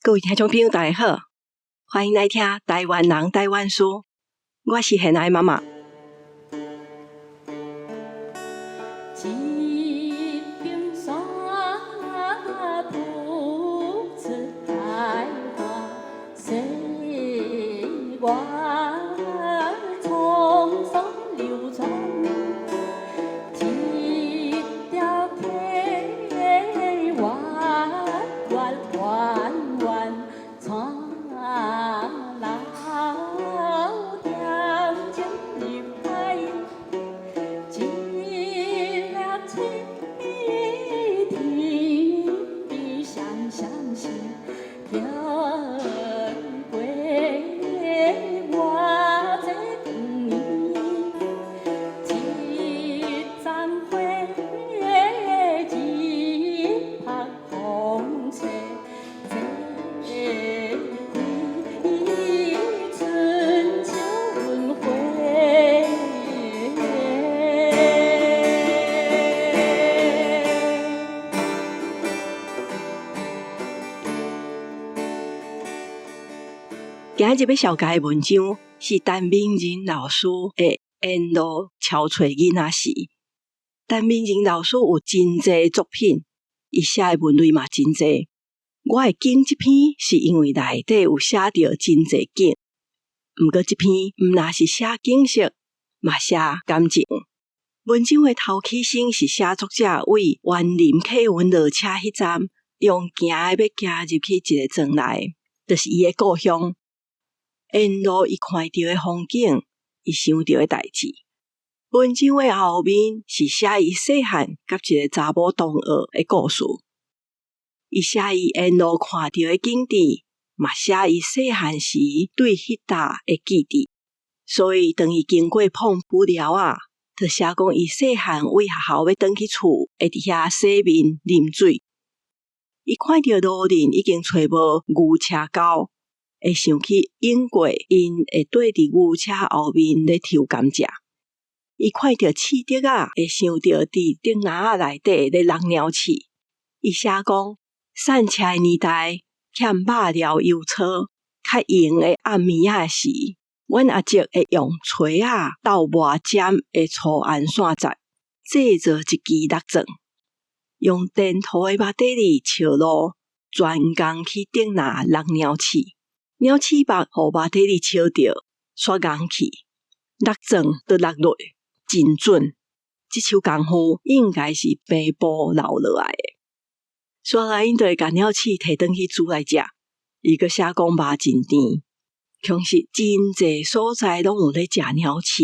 各位聽眾朋友，大家好，歡迎來聽台灣人台灣事，我是賢愛媽媽。一邊山吐出開花，歲月滄桑流轉，一條溪彎彎彎彎帶老點情入海，一粒翠天邊閃閃閃，行過偌濟光年，一盞火，一曝風吹，這開春秋輪迴。今日欲紹介的文章是陳明仁老師的《沿路撨揣囡仔時》。陳明仁老師有真濟作品，伊寫的文類嘛真濟。我會揀這篇是因為內底有寫著真濟景，毋過這篇毋但是寫景色，嘛寫感情。文章的頭起先是寫作者為員林客運落車彼站，用行的欲行入去一个庄內，就是伊的故鄉。沿路伊看著的風景，伊想著的代誌。文章的後面是寫伊細漢佮一个查某同學的故事。伊寫伊沿路看著的景致，嘛寫伊細漢時對彼搭的記憶。所以當伊經過膨布寮仔，就寫講伊細漢為學校欲轉去厝，會佇遐洗面啉水。伊看著路面已經揣無牛車溝，會想起湧過𪜶會綴佇牛車後面咧抽甘蔗。伊看著刺竹仔，會想著佇竹籃仔內底咧橐鳥鼠。伊寫講，散車的年代，欠肉寮油槽較閒的暗暝仔時，阮阿叔會用槌仔鬥磨尖的粗紅線節，製作一支木鑽，用電塗的馬底里笑路，專工去竹籃橐鳥鼠。鳥鼠肉予馬底里燒著，煞硬去，木鑽都落落，真準。這手功夫應該是爸母留落來的。煞來𪜶就會共鳥鼠提轉去煮來食。伊閣寫講肉真甜，確實真濟所在攏有咧食鳥鼠，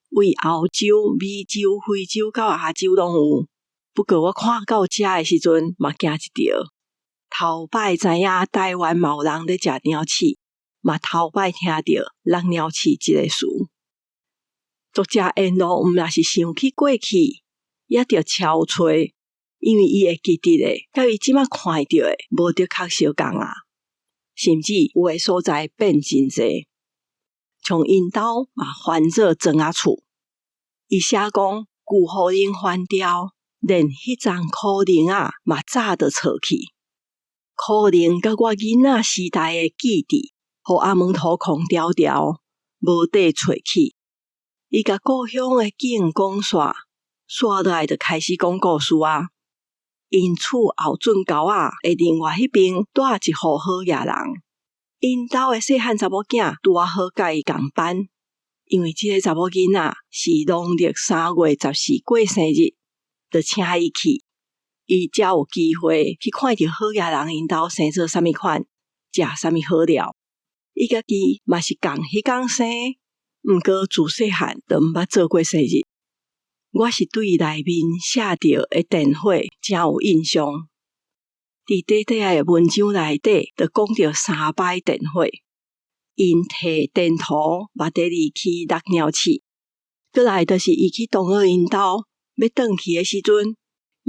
為歐洲、美洲、非洲到亞洲攏有。不過我看到遮的時陣嘛驚一跳。頭擺知影台灣嘛有人咧食鳥鼠，嘛頭擺聽著橐鳥鼠這个詞。作者沿路毋但是想起過去，也著撨揣，因為伊會記得的，佮伊這馬看著的無的確相仝啊，甚至有的所在變真濟。像𪜶兜嘛翻做莊仔厝，伊寫講舊予人翻掉，連彼層苦苓仔嘛早就錯去。可能佮我囡仔時代的記憶，予阿門塗空牢牢，無地揣起。伊共故鄉的景講煞，煞落來就開始講故事啊。𪜶厝後圳溝仔的另外彼邊住一戶好額人，𪜶兜的細漢查某囝拄仔好佮伊仝班，因為這个查某囡仔是農曆3月14過生日，就請伊去。伊才有機會去看著好額人𪜶兜生做啥物款，食啥物好料。伊家己嘛是仝彼工生，毋過自細漢就毋捌做過生日。我是對內面寫著的電火誠有印象。佇短短仔的文章內底，就講著三擺電火，𪜶提電塗馬底里去橐鳥鼠，過來就是伊去同學𪜶兜欲轉去的時陣。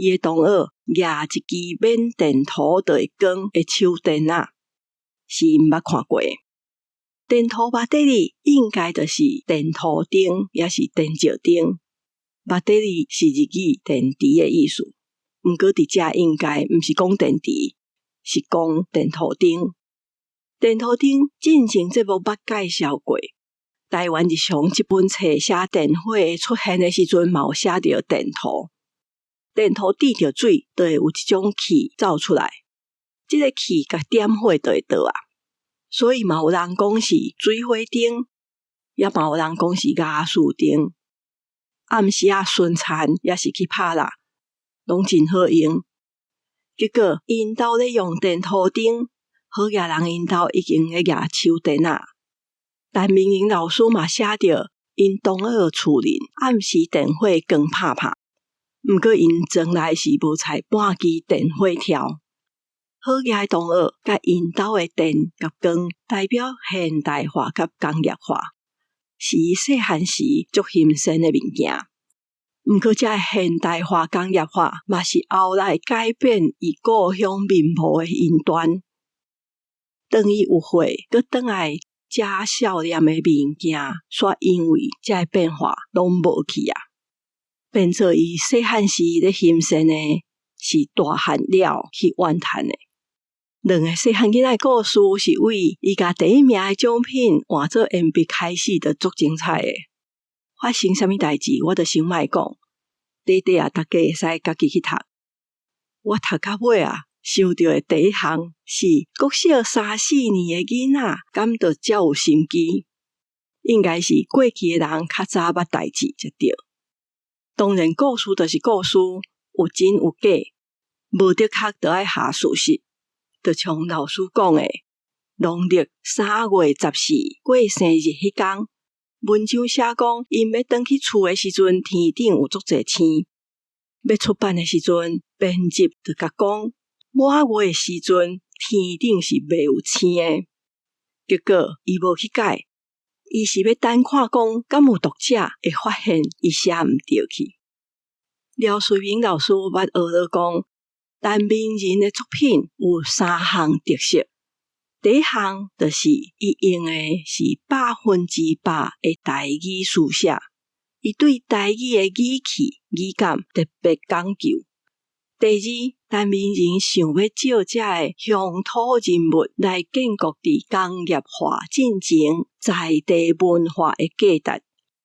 伊的同學舉一支免電塗就會光的手電仔，是毋捌看過。電塗馬底里應該就是電塗燈，抑是電石燈。馬底里是日語電池的意思，毋過佇遮應該毋是講電池，是講電塗燈。電塗燈進前節目捌介紹過，台灣日常這本冊寫電火出現的時陣，嘛有寫著電塗。電塗滴著水，就會有一種氣走出來。這个氣共點火就會著啊。所以嘛有人講是水火燈，也嘛有人講是瓦斯燈。暗時仔巡田，抑是去拍獵，攏真好用。結果𪜶兜咧用電塗燈，好額人𪜶兜已經咧舉手電仔。陳明仁老師嘛寫著，𪜶同學厝裡暗時電火光拍拍，毋過𪜶庄內是無採半支電火柱。好額的同學佮𪜶兜的電佮光，代表現代化佮工業化，是伊細漢時足欣羨的物件。毋過，這个現代化、工業化嘛是後來改變伊故鄉面貌的因端。當伊有歲，閣轉來遮少年的物件，煞因為這个變化攏無去啊，變做伊細漢時咧欣羨的，是大漢了去怨嘆的。兩个細漢囡仔的故事是為伊共第一名的獎品換做鉛筆開始，就足精彩的。發生啥物代誌，我就先莫講。短短啊，大家會使家己去讀。我讀到尾啊，想著的第一項是國小三四年的囡仔，敢就遮有心機？應該是過去的人較早捌代誌才對。當然，故事就是故事，有真有假，無的確就愛下事實。就像老師講的，農曆3月14過生日彼工，文章寫講，𪜶欲轉去厝的時陣，天頂有足濟星；欲出版的時陣，編輯就共講，滿月的時陣，天頂是袂有星的。結果伊無去改，伊是欲等看講，敢有讀者會發現伊寫毋對去。廖瑞明老師捌學了講，陳明仁的作品有三項特色。第一項就是伊用的是100%的台語書寫，伊對台語的語氣、語感特別講究。第二，陳明仁想欲借這个鄉土人物來建國佇工業化進前在地文化的價值，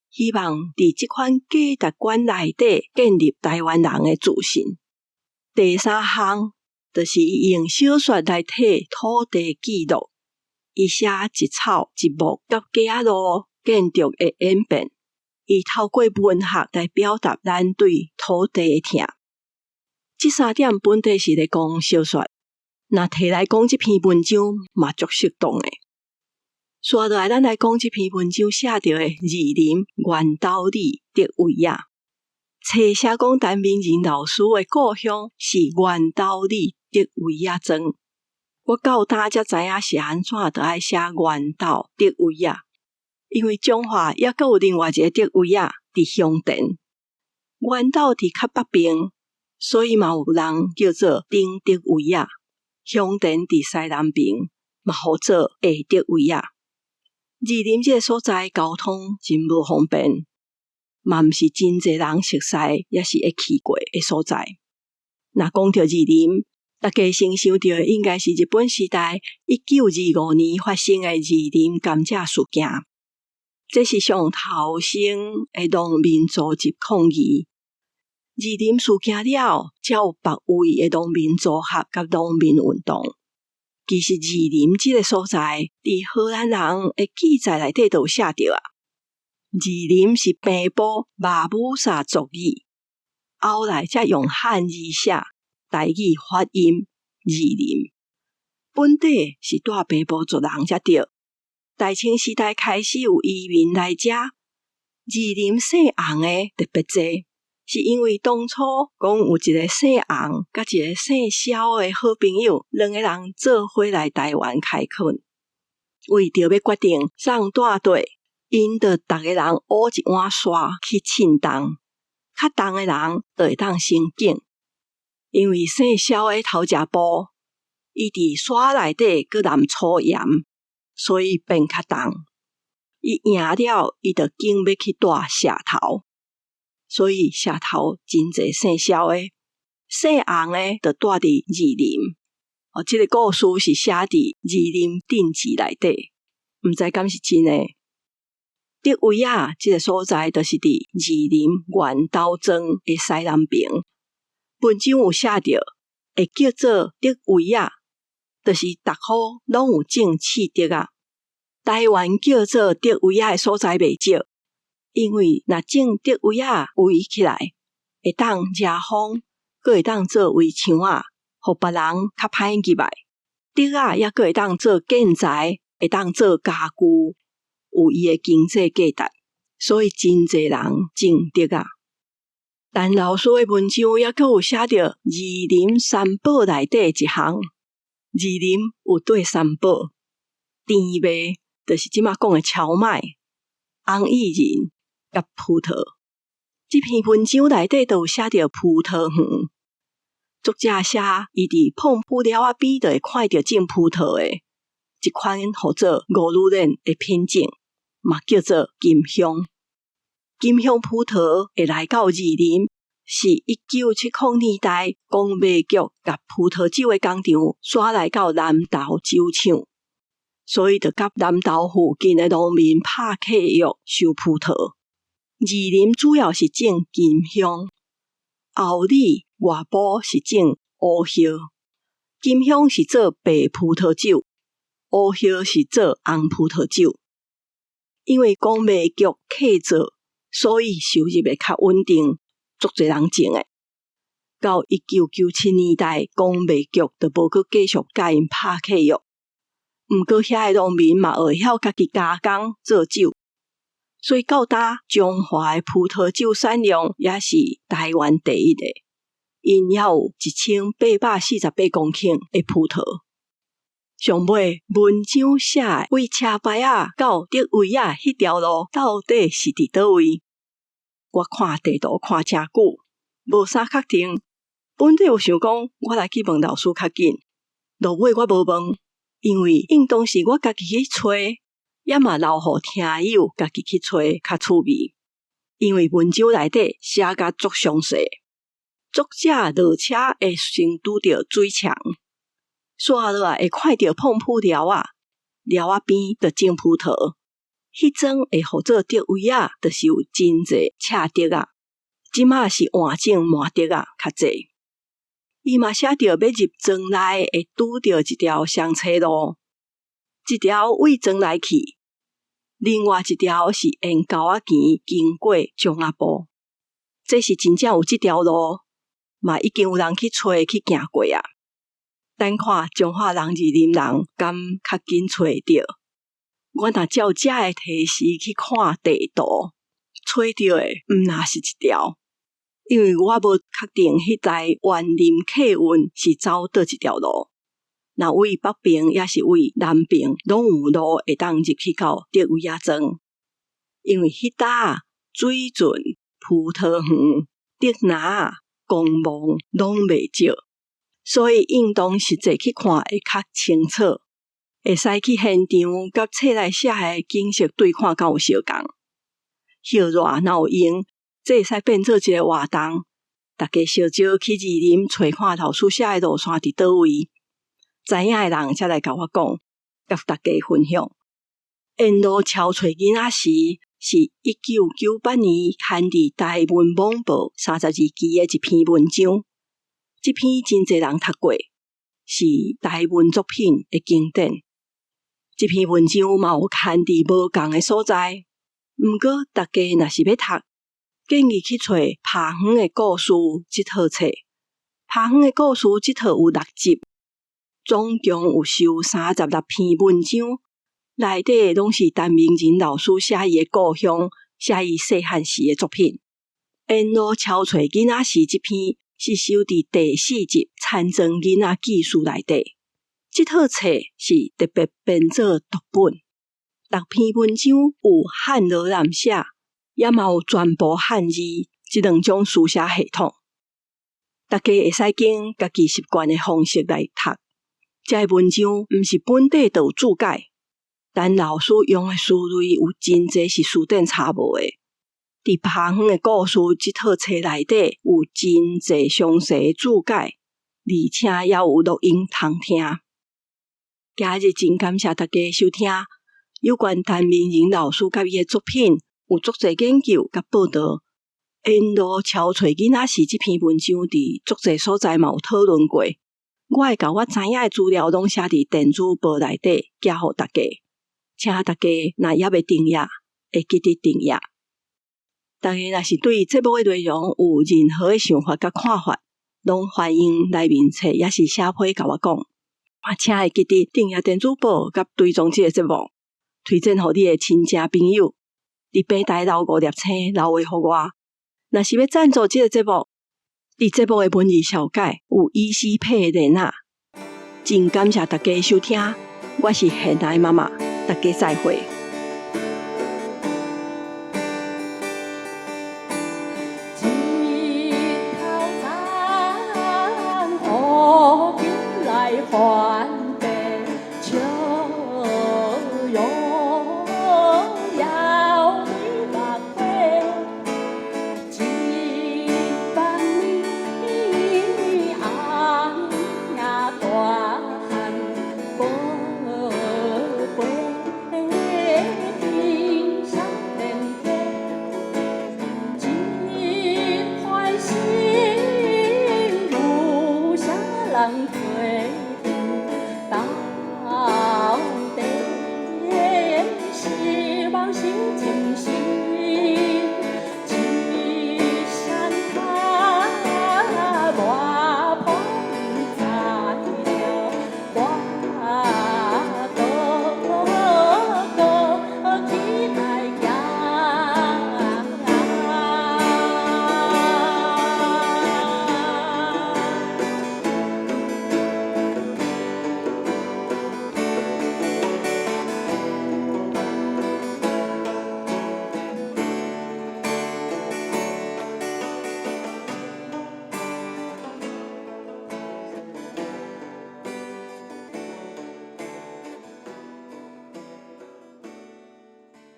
希望佇這款價值觀內底建立台灣人的自信。第三項，就是伊用小說來替土地記錄，伊寫一草一木佮街仔路建築的演變，伊透過文學來表達咱對土地的疼。這三點本底是咧講小說，若提來講這篇文章嘛足適當的。紲落來，咱來講這篇文章寫著的二林源頭里竹圍仔。冊寫講陳明仁老師的故鄉是源頭里竹圍仔莊。我到今才知影是按怎就愛寫源頭竹圍仔，因為彰化猶閣有另外一个竹圍仔佇香田，源頭佇較北邊，所以嘛有人叫做頂竹圍仔。香田佇西南邊，嘛號做下竹圍仔。二林這个所在交通真無方便，嘛毋是真濟人熟似，抑是會去過的所在。若講著二林，大家先想著的應該是日本時代1925年發生的二林甘蔗事件。這是上頭先的農民組織抗議。二林事件了，才有別位的農民組合佮農民運動。其實二林這个所在，佇荷蘭人的記載內底就有寫著啊。二林是平埔馬武薩族語，後來才用漢字寫台語發音二林。本底是蹛平埔族人才對。大清時代開始有移民來遮，二林姓洪的特別濟，是因為當初講有一个姓洪佮一个姓蕭的好朋友，兩个人做伙來台灣開墾，為著欲決定送蹛佗，𪜶就逐个人挖一碗沙去稱重，較重的人就會當先揀。因為姓蕭的頭食步，伊佇沙內底閣淋粗鹽，所以變較重。伊贏了，伊就揀欲去蹛社頭，所以社頭真濟姓蕭的，姓洪的就蹛佇二林。哦，這个故事是寫佇二林鎮志內底，毋知敢是真的。竹圍仔這个所在，就是佇二林源頭莊的西南爿。文章有寫著，會叫做竹圍仔，就是逐戶攏有種刺竹仔。台灣叫做竹圍仔的所在袂少，因為若種竹圍仔圍起來，會當遮風，閣會當做圍牆仔，予別人較歹入來。竹仔猶閣會當做建材，會當做家具，有伊的經濟價值，所以真濟人種竹仔。陳老師的文章猶閣有寫著二林三寶內底一項，二林有綴三寶：甜麥，就是這馬講的蕎麥、紅薏仁佮葡萄。這篇文章內底就有寫著葡萄園，作者寫伊佇膨埔寮仔邊就會看著種葡萄的一款號做五女蓮的品種，嘛叫做金香。金香葡萄會來到二林，是1970年代公賣局佮葡萄酒的工廠徙來到南投酒廠，所以就佮南投附近的農民拍契約收葡萄。二林主要是種金香，后里外埔是種烏葉。金香是做白葡萄酒，烏葉是做紅葡萄酒。因為公賣局契做，所以收入會較穩定，足濟人種的。到1997年代，公賣局就無閣繼續佮𪜶拍契約。毋過遐的農民嘛會曉家己加工做酒，所以到今彰化的葡萄酒產量也是台灣第一的。𪜶猶有1848公頃的葡萄。上尾文章寫的為車牌仔到竹圍仔彼條路到底是佇佗位？我看地圖看誠久，無啥確定。本底有想講，我來去問老師較緊。落尾我無問，因為應當是我家己去揣，也嘛留予聽友家己去揣較趣味。因為文章內底寫甲足詳細，作者落車會先拄著水牆，煞落來會看著膨埔寮仔，寮仔邊就種葡萄。彼陣會號做竹圍仔，就是有真濟赤竹仔。這馬是換種麻竹仔較濟。伊嘛寫著欲入莊內會拄著一條雙叉路，一條對莊內去，另外一條是沿溝仔墘經過樟仔埔。這是真正有這條路，嘛已經有人去揣去行過啊。等看彰化人、二林人敢較緊揣會著。我若照這个提示去看地圖，揣著的毋若是一條，因為我無確定彼台員林客運是走佗一條路。若對北爿抑是對南爿，攏有路會當入去到竹圍仔莊。因為彼搭水圳、葡萄園、竹林、公墓攏袂少，所以應當實際去看會較清楚，會使去現場佮冊內寫的景色對看敢有相仝。歇熱若有閒，這會使變做一个活動，大家相招去二林揣看老師寫的路線佇佗位，知影的人才來共我講，佮大家分享。沿路撨揣囡仔時，是1998年刊佇台文網報32期的一篇文章。這篇真濟人讀過，是台文作品的經典。這篇文章嘛有刊佇無仝的所在，毋過大家若是欲讀，建議去揣《拍園的故事》這套冊。《拍園的故事》這套有六集，總共有收36篇文章，內底攏是陳明仁老師寫伊的故鄉、寫伊細漢時的作品。沿路撨揣囡仔時這篇是收佇第四集《田莊囡仔記事》內底。這套冊是特別編做讀本，六篇文章有漢羅南寫，也嘛有全部漢字這兩種書寫系統。大家會使揀家己習慣的方式來讀。這个文章毋是本底就有注解，但老師用的詞類有真濟是辭典查無的。佇拍園的故事這套冊內底有真濟詳細的注解，而且猶有錄音通聽。今日真感謝大家收聽有關陳明仁老師佮伊的作品有足濟研究佮報導。沿路敲揣囡仔時這篇文章佇足濟所在嘛有討論過。我會共我知影的資料攏寫佇電子報內底，寄予大家。請大家若猶未訂閱，會記得訂閱。大家若是對節目的內容有任何的想法佮看法，攏歡迎來面冊抑是寫批共我講。啊，請會記得訂閱電子報佮追蹤這個節目，推薦予你的親戚朋友。佇平台留五粒星，留話予我。若是欲贊助這個節目，佇節目的文字紹介有 ECPay 的連結。真感謝大家收聽，我是現代媽媽，大家再會。